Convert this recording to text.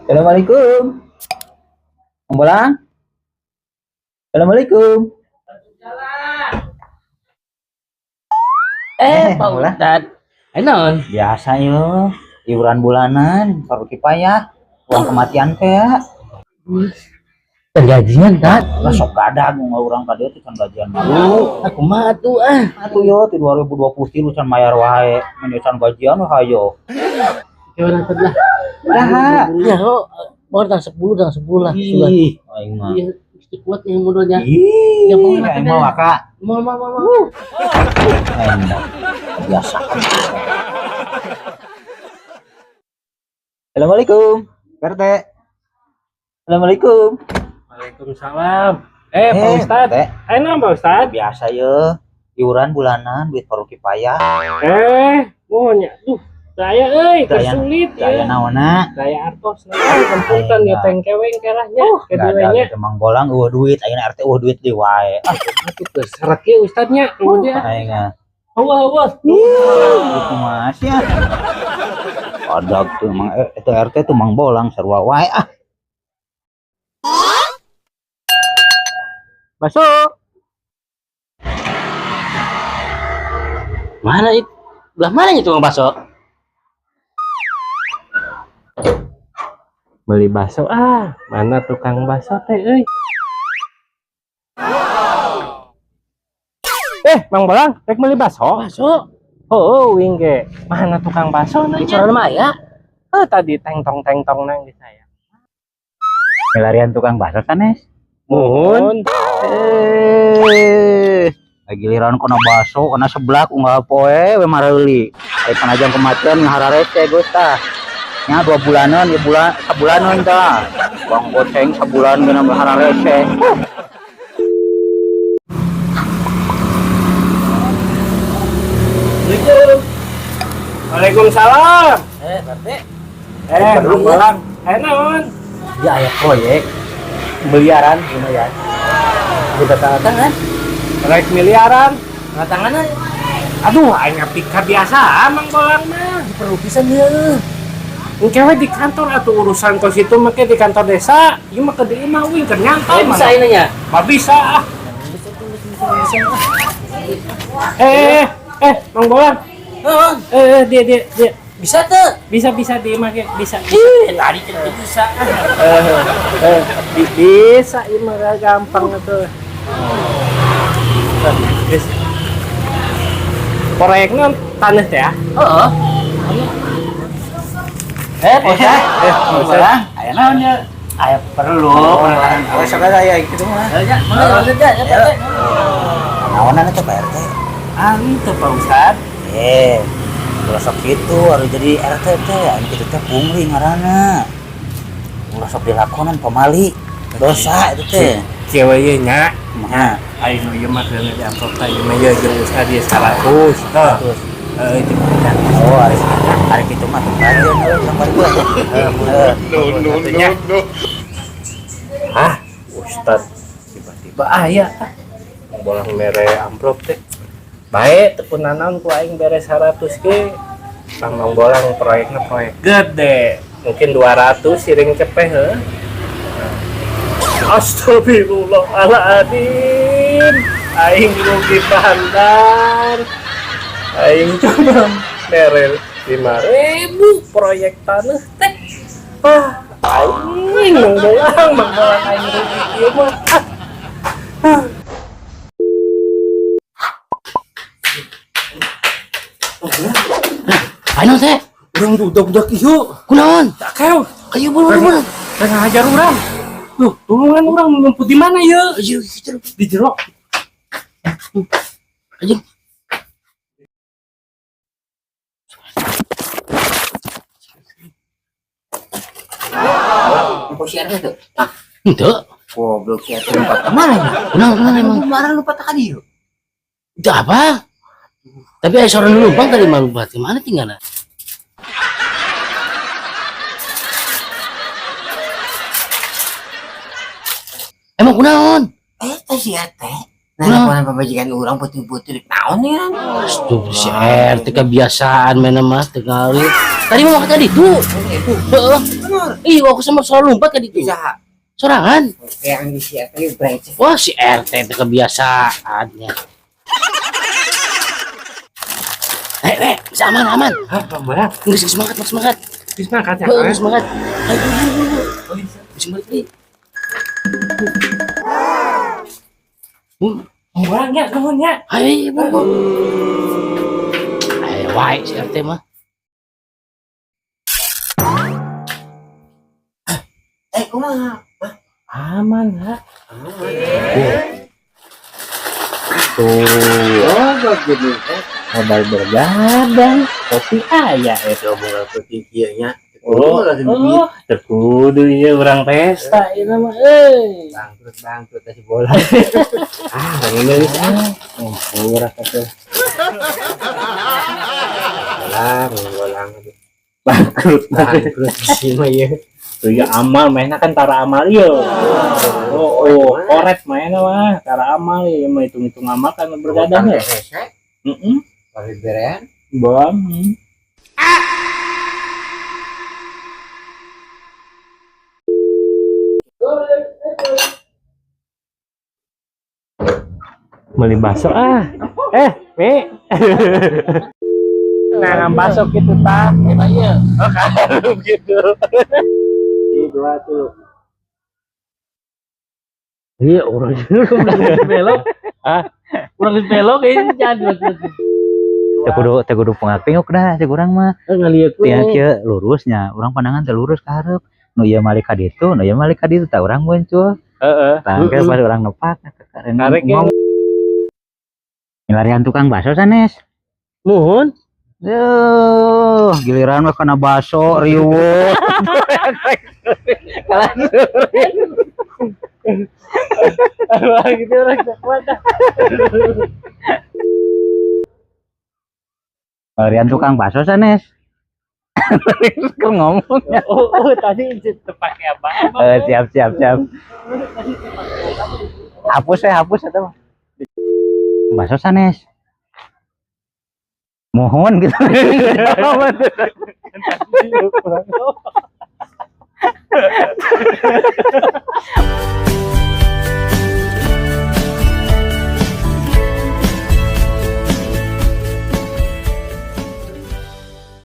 Assalamualaikum. Mang Bolang. Assalamualaikum. Eh, Pak Mang Bolang. Ustad. Eh, naon? Biasa yo, iuran bulanan, baru kipayah, uang kematian teh ya. Can gajian, Tad. Lah sok gadag mau urang ka dieu teh can gajian malu. Aku mah atuh ah. Atuh yo ti 2023 can mayar wae, mun can gajian mah hayo. Gimana Tad lah? Lah. Ya, oh, mau tanggal 10, tanggal 10 lah. Sudah. Ih, aing mah. Iya, mesti kuat nih modalnya. Ih, Ya, mau aing mah waka. Mau, mau, mau, mau. Aing mah biasa. Assalamualaikum, Pak RT. Assalamualaikum. Waalaikumsalam. Eh, Pak Ustad. RT. Eh, naon Pak Ustad? Biasa ye, iuran bulanan duit baru kipayah. Eh, mohon ya. Duh, saya euy, Daya- kesulit Daya ya. naonna? Daya artos nah, komputer ya tengkeweng kerahnya, Nggak ada keduanya. gitu Mang Bolang eueuh duit, ayeuna RT eueuh duit deui wae. Ah, Atuh keserak ye Ustadnya. Kemudian, aing mah. hawa hawa. Itu mas ya. Ada tuh Mang itu RT tuh Mang Bolang sarua wae ah. Masuk. Mana itu? Belah mana itu tukang bakso? Beli bakso ah, mana tukang bakso teh euy? Eh, Mang Bolang, rek beli bakso? Bakso. Oh, oh, wing ge. Mana tukang bakso Di nanya? corona mah ya. Eh, tadi tengtong-tengtong nang di saya. Milarian tukang bakso sanes. Muhun. Eh, giliran kena bakso, kena seblak unggal poe we mareuli. Ari panajang kematian ngahararese geus tah. Nya 2 bulanan, ya bulan sabulanan tah. Uang goceng sabulan geuna hararese. Waalaikumsalam. Eh, Pak Eh, Mang Bolang. Eh, naon? Ya, aya proyek miliaran lumayan. Udah tanda tangan. Proyek miliaran. Tanda tangan aja. Aduh, aing ngapi kebiasaan Mang Bolang mah. Perlu pisan dia. Engke we di kantor atuh urusan kos itu make di kantor desa. Ieu mah ke di imah wing keur nyantai Eh, bisa ini nya. Mah bisa ah. Bisa tuh, bisa, bisa, bisa. Eh, eh, eh, Mang Bolang. Oh, Eh, eh, dia dia dia. bisa tuh. Bisa bisa di imah ge, bisa. Ih, tadi kan bisa. Eh, eh, bisa ieu mah gampang atuh. Eh, geus. Proyeknya tanah teh ya? Heeh. Eh, Pak Ustad. Eh, Mang Bolang. Aya naon ya? Aya perlu. Oh, sok aya kitu mah. Ya, mana lanjut ya, ya, Pak. Naonan eta Pak RT? Anu Pak Ustad. Eh, ulah sok kitu harus jadi RT teh, anu kitu teh pungli ngaranna. Ulah sok dilakonan pamali. Dosa itu teh. Kieu we nya. Kumaha? Aing nu ieu mah keuna di amplop teh ieu mah ieu jeung Ustad ieu 100. Tah. Terus Heeh, jeung Ustad. oh, ari ari kitu mah tuh bagian euy gambar gua. Heeh. No, no, no. Hah, Ustad tiba-tiba aya ah. Bolang mere amplop teh. Bae teu kunanaon ku aing bere 100 ge. Tang Mang Bolang proyeknya proyek gede. Mungkin 200 siring cepeh heuh. Astagfirullahaladzim. Aing rugi bandar. Aing cuma mere 5.000 proyek tanah teh. Ah, aing Mang Bolang, Mang Bolang aing rugi ieu mah. Ah. Anu teh, Urang budak-budak ieu. kunaon? Tak keo. Ayo buru buru. Rek ngajar urang. Tuh, tulungan urang ngumpul di mana ya? Ayo gitu. Di jero. Ayo. Apa si RT tuh? Ah, henteu. Goblok si RT lompat ke mana ya? Kunaon kunaon emang? Kemarin lompat ka dieu. Itu apa? Tapi aya sora nu numpang tadi mah berarti mana tinggalna? Emang kunaon? Eh, teh sia teh. Nah, pamajikan urang putih-putih naon ya? Aduh, si RT kebiasaan mana mah tegali. Tadi mah tadi tuh. Heeh. Iya, aku sama selalu lompat tadi tuh. Bisa. Sorangan. Kayak si RT brengsek. Wah, si RT itu kebiasaannya. Eh, bisa aman, aman. Hah, pemberat. Nggak semangat, semangat. Semangat ya. Heeh, semangat. Ayo, ayo, ayo. Bisa balik nih. Orangnya, nuhunnya. Ayo, buru. Ayo, wae si RT mah. Eh, kumaha? Aman, ha? Tuh, Oh, begini teh. Modal bergadang, kopi aya eta Omongan putih kieu nya. Oh, oh, teu kudu ieu urang pesta ieu mah euy. Bangkrut bangkrut si bola. Ah, ini ah. Oh, murah atuh. Bolang, bolang. Bangkrut. Bangkrut sih mah ieu. Tuh ya amal mainnya kan tara amal ieu. Oh, oh, koret mainnya mah tara amal ieu mah hitung-hitung amal kan bergadang ya. Heeh. Bari berean. Bom. Beli bakso ah. Eh, Mi. Nah, bakso gitu ta. Iya. Oh, kan gitu. Dua tuh. Iya, orang belok. Ah. Orang belok ini jangan. Teu kudu pengak-penguk dah cek urang mah. Ngalieu ku. Tinggal kieu lurusnya, urang pandangan teh lurus ka hareup. Nu ieu malik ka ditu, nu ieu malik ka ditu tah urang muncul. Heeh. Tah engke pas urang nepak Karek ge. Milarian tukang bakso sanes. Muhun. Duh, giliran mah kana bakso riweuh. Wah, gitu orang kuat dah. Milarian tukang bakso sanes. Keur ngomongnya. Oh, oh, tadi terpakai apa? Siap siap siap. Hapus ya, hapus eta mah. Bakso sanes. Mohon gitu.